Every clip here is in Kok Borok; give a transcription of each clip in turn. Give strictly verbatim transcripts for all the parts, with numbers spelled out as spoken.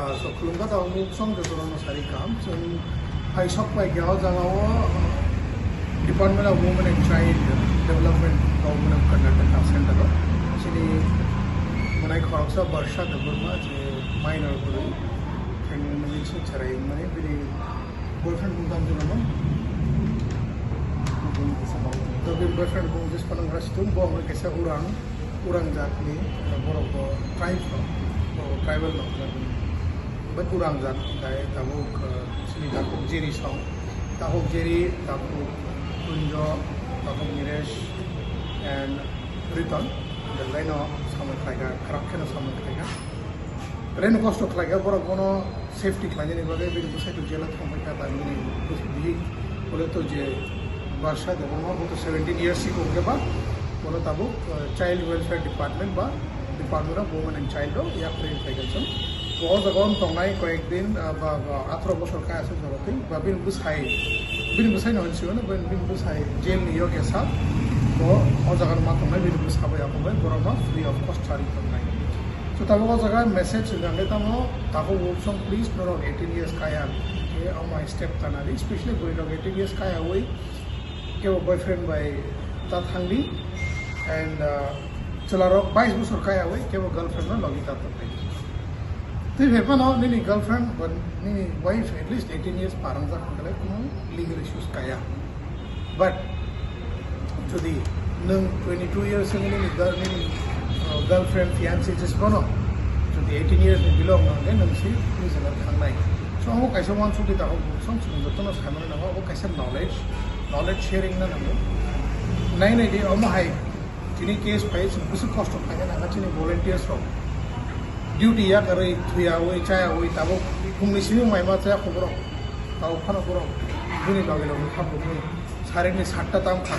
So, khulumkha tabuk mung song jotono no sari kaham. Chwng hai sok pai khe o jaga o Department of Women and Child Development, Government of Karnataka Center o chini mwnai khoroksa Barsha Debbarma je minor bwrwi, thengwi mwnwi se cherai mani bini boyfriend bung tamo jora no. To bini boyfriend bung jis panang ras tung bo ang kesa urang, urang jat ni, borok bo tribes no, borok tribal no jat ni. But urang jat kai tabuk, uh, sini tabuk Jiri song, tabuk Jiri, tabuk Kunjo, tabuk Niresh and Riton. The line of samung khlaika, corruption samung khlaika. Reno kosto khlaika, borok bono safety khlainani bagwi bini bwsai to jail o thangbai kha, ta bini bihik bole to je Barsha Debbarma, bo to seventeen years si kok ba, bono tabuk, uh, Child Welfare Department ba Department of Women and Child o yak khlai khlaika chwng. O jaga o tongnai koyek din, uh, ba, ba atharo bosor kaya aswk jora twi, ba bini bwsai, bini bwsai no hinwi sio, bini, bini bwsai jail ni yoke sa, bo o jaga o ma tongnai, bini bwsa bai aphangbai, borok no free of cost charwi tongnai. So, tabuk o jaga message rwgangkhe tamo, tabuk wngsong please, norok eighteen years kaya khe omo hai step tanari, especially bwrwi rok eighteen years kaya wi kebo boyfriend bai ta thangdi, and, uh, chwla rok bais bosor kaya wi kebo girlfriend no logi ta tongdi. Twi phai phano nini girlfriend ba nini wife at least eighteen years parang jak hwnkhe kuno legal issues kaya. But jodi nwng twenty two years ni nini girl, nini, uh, girlfriend, fiancé jis bono, jodi eighteen years ni below wngkha hwnkhe nwng si prison o thangnai. So, omo kaisa uansukdi tabuk song chwng jotono saimano nango, obo kaisa knowledge, knowledge sharing no nango. Nai nai di, omo hai tini case phai chwng bwswk kosto khaina nangkha chini volunteers rok. Duty yakarwi, thuyawi, chayawi, tabuk phungni simi maima chaya kho borok. Tabuk phano borok bini bagwi rok kha bumui. Sarekni satta tam kha,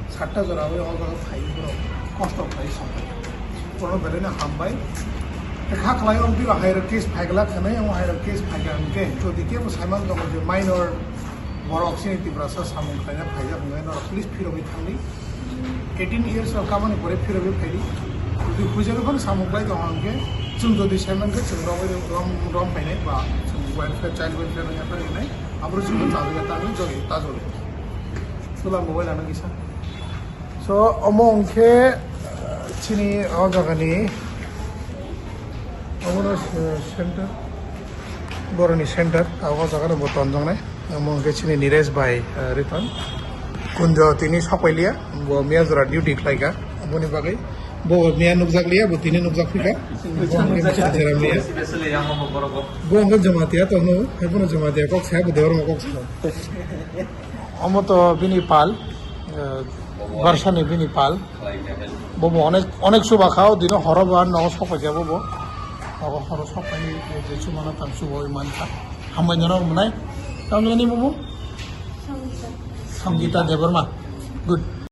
satta jora wi o jaga phai borok kosto khlai song. Borokno belai no hambai. Kha khlai o biro hai rok case phai glak khanai, o hai rok case phai kha hwnkhe, jodi kebo saiman tongo je minor borok chini Tiprasa samung khlaina phaijak hwnkhe norok please phirogwi thangdi. Eighteen years o kamani pore phirogwi phaidi. Jodi huijagwi phano samung khlai tongo hwnkhe, chwng jodi saiman khe chwng romwi rom, rom phainai ba chwng welfare, child welfare no yapharwi nai. Abro chwng ta jole, ta jole, ta jole. Chwla mobile ano kisa. So, omo hwnkhe, uh, chini o jagani, omono, uh, center, boroni center, o jagano bo tonjaknai. Omo hwnkhe chini Niresh bai, uh, Riton. Kunjo tini sokpailia, bo miya jora duty khlaika, aboni bagwi. Bo miya nukjaklia, bo tini nukjak phika. Bo hwnkhe Mister Jeremiah. Bo hwnkhe Jamatia tongno, haiphano Jamatia kok saya, bo Debbarma kok saya. Omo to bini pal, eh, Barsani bini pal. Bobo onek, onek chuba kha, o dino horo bo ar nogo sokpaiya bobo. Nogo horo sokpai je chumano tang chubo oi mankha. Hambai nono mwnai. Tamjani bobo? Sangita. Sangita Debbarma. Good.